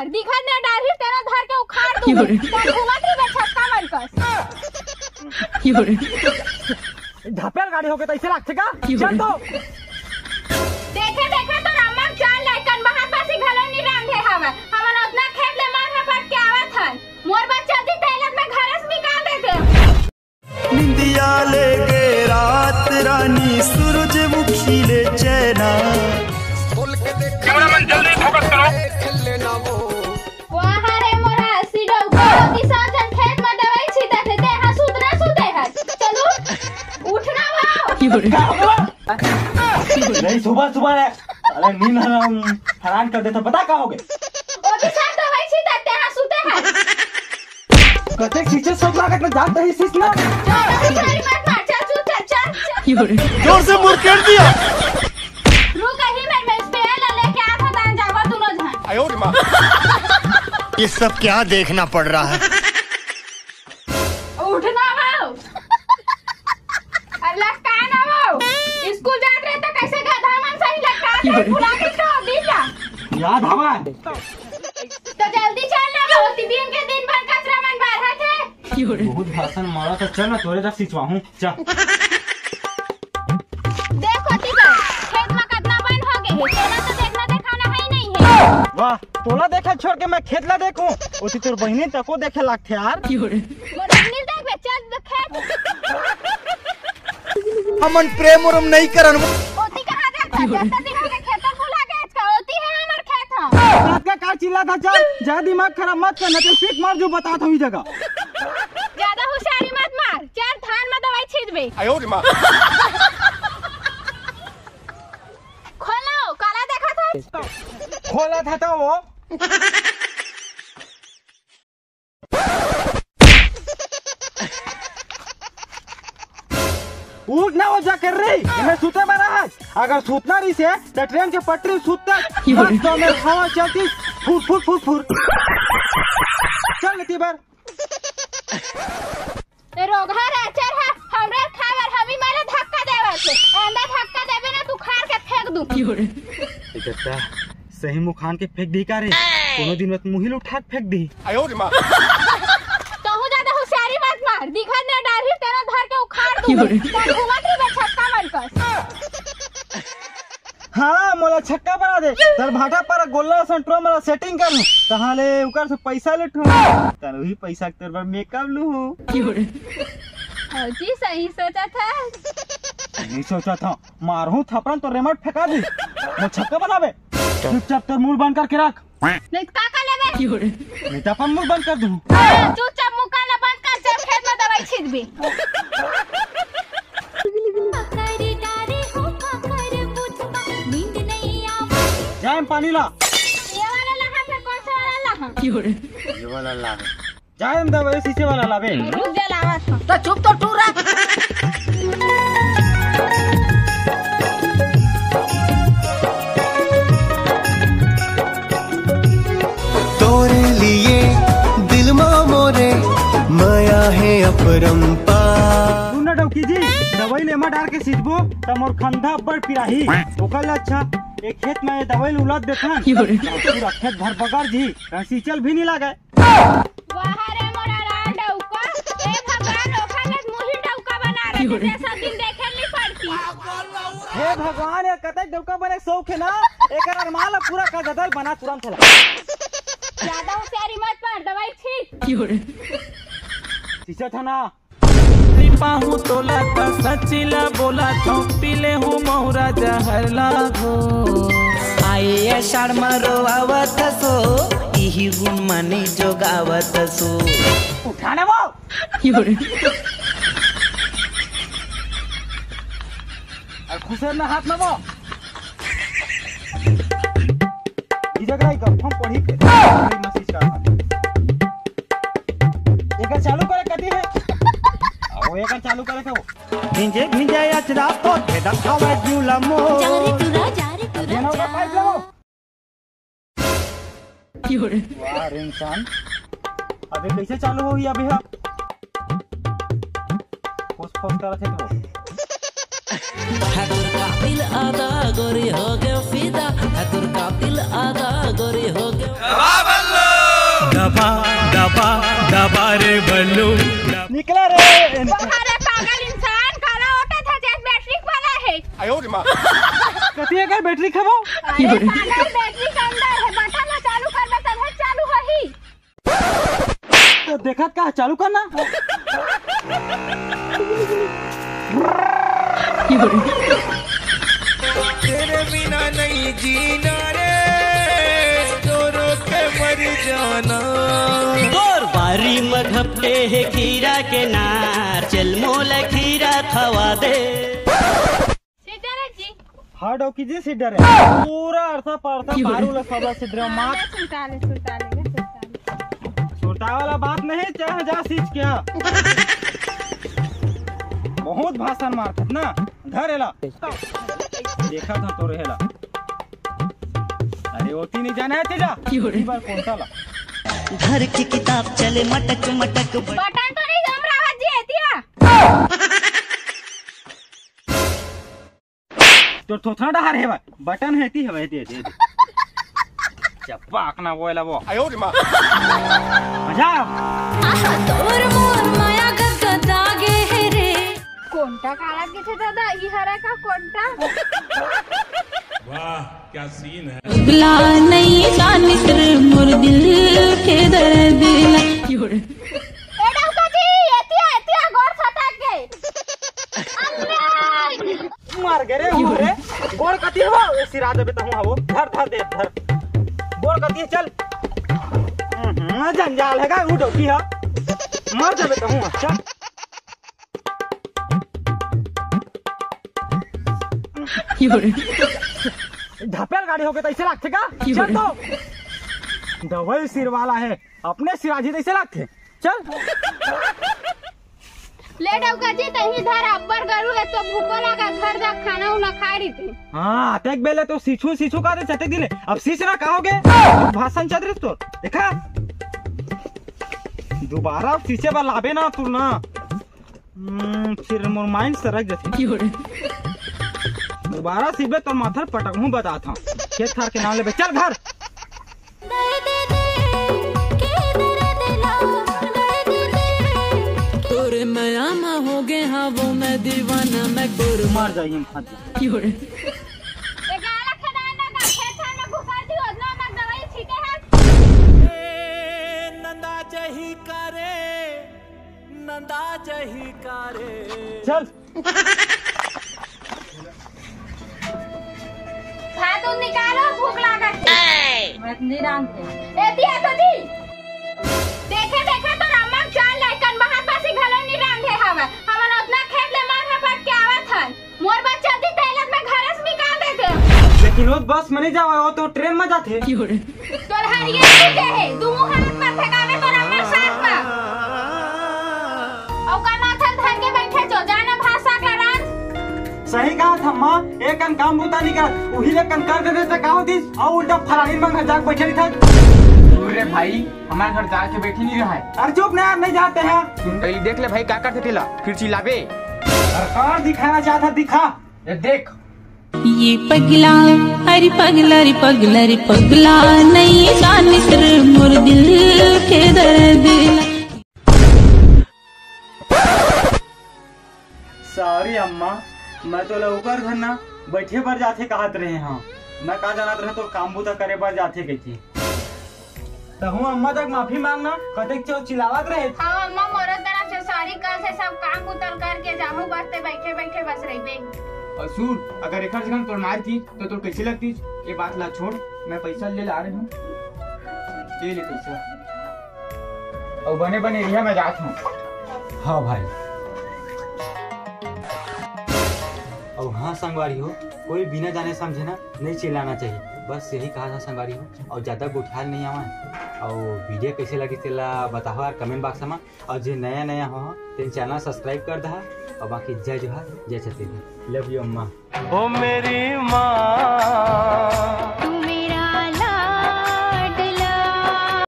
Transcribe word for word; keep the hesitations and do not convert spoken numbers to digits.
अरे दिखत नहीं डारही, तेरा धर के उखाड़ दूंगी। तब घूमत रहिबे छक्का मन कस। ढपेल गाड़ी होके तैसे लागथे का? चल तो। देखे देखे तो रामम चाल लाइकन बाहर पासी घलो नहीं रांधे हवे। हमन उतना खेत ले मार हपट के आवत हन। मोर बस चलती तैलक में घर से निकाल देते। निंदिया ले गे रात रानी सूरजमुखी ले चैना। कैमरामैन जल्दी फोकस करो। वाह रे मोरा, सिडौका होती साजन खेत में दवाई छीटत हे, ते हा सुतना सुते है। चलू, उठना भाव। नहीं, सुबह सुबह रे, अरे नींद हराम, हरान कर देता, बता का हो गए? ओती साथ दवाई छीटत, ते हा सुते है। कते खींचे सब लागत में जात ही सीस ना। चल, चल, चल, मत मार, चल, चल, चल, चल, चल। जोर से मुड़ कर दिया। रुक, अही मैं, मैं स्प्रे ला लेके आत हँव, तहन जाबो दुनो झन। ये सब क्या देखना पड़ रहा है? उठ ना वो। अरे लटका ना वो। स्कूल जात रहे तो कैसे गधा मन सही लटका के फुला के छोड़ दी जा। याद हवा। तो जल्दी चल ना वो, दिन के दिन भर कचरा मन बाढ़त हे। बहुत भाषण मारा तो चल ना तोरे तक सिचवाहूँ। चल। देख ओती बर, खेत में कतना बन हो गए हे, तोला तो देखना देखाना है ही नहीं है। वाह, तोला देखा छोड़ के मैं खेत ला देखूं, ओती तोर बहिनी तको देखे लागथे यार। मोर बहिनी देख बे, चल खेत। हमन प्रेम उरम नहीं करन। ओती कहाँ जात हस? जब तक दिन हो गए खेत भुला गए का, ओती है हमर खेत ह। रात का का चिल्लात हस? चल, ज्यादा दिमाग खराब मत कर, नहीं तो पीट मार जो बतात हूँ ई जगह। ज्यादा होशियारी मत मार, चल धान में दवाई छीट बे। खोलो, काला देखा था। खोला था तो वो। उठ ना वो जा कर रही, मैं सुते बना है। अगर सुतना रही से, तो ट्रेन के पटरी सुतते, बस तो में हवा चलती, फुर, फुर, फुर, फुर। चल, इतनी बार। ए रोगहा राचर हा, हमरे खाए बर हमी मारे धक्का देवत हे। एंदा धक्का देबे ना, तू खार के फेंक दूं। ए जत्ता, सही मुखान के फेंक दी का रे? कोनो दिन मत मुहिल उठा के फेंक दी। तहू ज्यादा होशियारी मत मार, दिखत ना डारही, तेरा धर के उखाड़ दूं। तब घूमत रहिबे छक्का मन कस। हाँ, मोला छक्का बना दे। तर भाटा पर गोल्ला असन ट्रो मोला सेटिंग कर लूं। तहां ले उकर से पैसा लुटूं। तर वही पैसा के तोर बर मेकअप लूं। हाँ जी, सही सोचा था। नहीं सोचा था। मारहूं थपड़न तो रिमोट फेंका दी। मोर छक्का बनाबे। चुपचाप तोर मुंह बंद करके रख। नहीं तो का कर लेबे? नहीं तो अपन मुंह बंद कर दूं। चुपचाप मुंह काला बंद कर, चल खेत में दवाई छीट भी। जाए में पानी ला। ये वाला ला, फिर कौन सा वाला ला? ये वाला ला। जाए में दवाई शीशे वाला लाबे। रुक जा, लावत हूँ। तो चुप तो टूरा। तोरे लिए दिल मा मोरे माया है अपरंपार। सुन ना डौकी जी, दवाई ले मा डार के सींचबो त मोर खंधा अब्बड़ पिराही। ओकर ले अच्छा एक खेत में ये दवाई उलद देथन। पूरा खेत भर बगर जी, कहीं सींचल भी नहीं लागे। वाह रे मोरा रांड डौका। ए भगवान, ओखर ले मुही डौका बना रहे, जैसा दिन देखे नहीं पड़ती। हे भगवान, ये कतक डौका बने शौक है ना, एकर अरमान ला पूरा कर ददल बना तुरंत है। ज्यादा होशियारी मत मार, दवाई छीट। सींचत है ना। पाहू तोला त सच्ची ला बोला थो, पीले हूँ मौरा जहर ला घो। आए अषाढ़ मा रोआवत सो, इही गुण माने जोगावत सो। उठा ना वो। अरे खुसर ना हाथ ना वो। इजगराई का हम पढ़ी के मसीज का। एकर चालू करे कती है। ओ एकर चालू करे के वो। भिंजे भिंजे अचरा तो भेदत हवे जूला मो। जा रे टुरा, जा रे टुरा, जा। पाइप लगाओ। वाह रे इंसान, अबे कैसे चालू होही अभी हा? फुस फुस करत हे तो। है तोर कातिल आदा गोरी हो गयो फिदा, है तोर कातिल आदा गोरी हो गयो। निकला रे। अरे पागल इंसान, काला ओटा था, जेन बैटरी वाला है। कती एकर बैटरी खबो? अरे पागल, बैटरी के अंदर है, बटन ला चालू करबे तभे चालू होही। तो देखत का, चालू करना। तेरे बिना नहीं जीना रे, रो रो के मर जाना। तोर बारी म घपटे हे खीरा के नार, चल मोला खीरा खवा दे। सीधा जी। हाँ डौकी जी, सीधा रे। पूरा अरसा परसा पारू ला सबला सीधा रे, माँ। ले सुलटा ले, सुलटा ले, ले सुलटा ले। सुलटा वाला बात नहीं, चढ़ जा सीच क्या। बहुत भाषण मारत ना, धर एला। देखा था तो रहेला। अरे ओती नहीं जाना है तेजा। की हो रे? इसी बार कौन सा ला? घर की किताब चले मटक मटक। बटन तो नहीं दम रहा जी, एतिया। तो थोथना डहार है भाई, बटन है ती है भाई, दे, दे, दे। चप्पा आकना वो एला वो। आयो रे माँ। मजा। आहा, तोर मोर माया गदगदा गे हे रे। कोंटा काला किथे दादा, ई हरा का कोंटा? वाह, क्या सीन है। पगला नहीं जानिस रे मोर दिल के दर्द ला। ए डौका जी, एतिया, एतिया, गोड़ सटक गे। अम्मे! मार गे रे, हूँ रे। गोड़ कती हवा? ए, सिरा देबे तहूँ हवो। धर, धर दे, धर। गोड़ कती है, चल। हम्म, जंजाल है का? ऊ डौकी है। मार देबे तहूँ, चल। ढपेल गाड़ी होके तैसे लागथे का? चल तो। दवाई सिर वाला है, अपने सिराजी तैसे लागथे। चल। ले डौका जी, तही धर अब्बर गरु है तो भूखो लगा, घर जा खाना उना खा रही थी। हाँ, अतेक बेले तो सीछू सीछू का दे चटे दिले। अब सीछ ना कहोगे? भाषण चल रही तो देखा। दोबारा सीछे बर लाबे ना तू ना। हम्म, फिर मोर माइंड सरक जाथे। दोबारा सीबे तोर माथर पटकहूँ बतात हूँ। खेत खार के नाम लेबे, चल घर। तोरे मया मा हो गे हाँ वो मैं दीवाना मैं कोर मर जाही हम फंस जाही। ए गाला खदान ना का खेत खार में घुसर दी, ओतना मत दवाई छीटे है। ए नंदा जही करे, नंदा जही करे। चल। भात उत निकालो, भूख लागत हे। मैं तो नहीं रांधते। ए, दिया तो दी। देखे, देखे तो रामा चार लइकन बाहर पासी घलो नहीं रांधे हवे। हमन उतना खेत ले मार हपट के आवत हन। मोर बच्चा दी तैलक में घर से निकाल देते। लेकिन वो बस में नहीं जावा, वो तो ट्रेन में जाथे। तोर हरिया के हे, दू हाथ में फेंकावे तोर अम्मा साथ में। अउ का माथल धर के बैठे जो, जाना भाषा का राज। सही कहा था माँ, एक कन काम बूता नहीं करत, उही ले कन कर देते तो का होतीस, अउ उल्टा फरारी मंग जाके बैठे नहीं था। अरे भाई, हमारे घर जाके बैठी नहीं रहा है। अरे चुप ना यार, नहीं जाते हैं। पहले देख ले भाई, का करथे तेला, फिर चिल्लाबे। सरकार दिखाना चाहता, दिखा। ये देख। ये पगला, अरे पगला, रे पगला, रे पगला, नहीं जानिस रे मोर दिल के दर्द। सॉरी अम्मा, मैं तो लौकर घर ना बैठे बर जाथे कहत रहे हूँ। मैं का जानत रहे तो काम बूता करे बर जाथे कहिके। तहूँ अम्मा तक माफी मांगना, कतेक चो चिल्लावत रहे। हाँ अम्मा, मोरो तरफ से सॉरी, कल से सब काम उतल करके जाहूँ, बस ते बैठे बैठे बस रहिबे। और सुन, अगर एकर जगह तोर मार की तो तोर कैसे लगती? ये बात ला छोड़, मैं पैसा ले ला रहे हूँ, ये ले पैसा। और बने बने एरिया में जात हूँ। हाँ भाई। और हाँ संगवारी हो, कोई बिना जाने समझे ना नहीं चिल्लाना चाहिए। बस यही कहा था संगवारी हो, और ज्यादा गुठियाल नहीं आवा। और वीडियो कैसे लगी तेला बताओ यार कमेंट बॉक्स में, और जे नया नया हो तेन चैनल सब्सक्राइब कर दहा, और बाकी जय जोहार, जय छत्तीसगढ़, लव यू अम्मा। ओ मेरी माँ।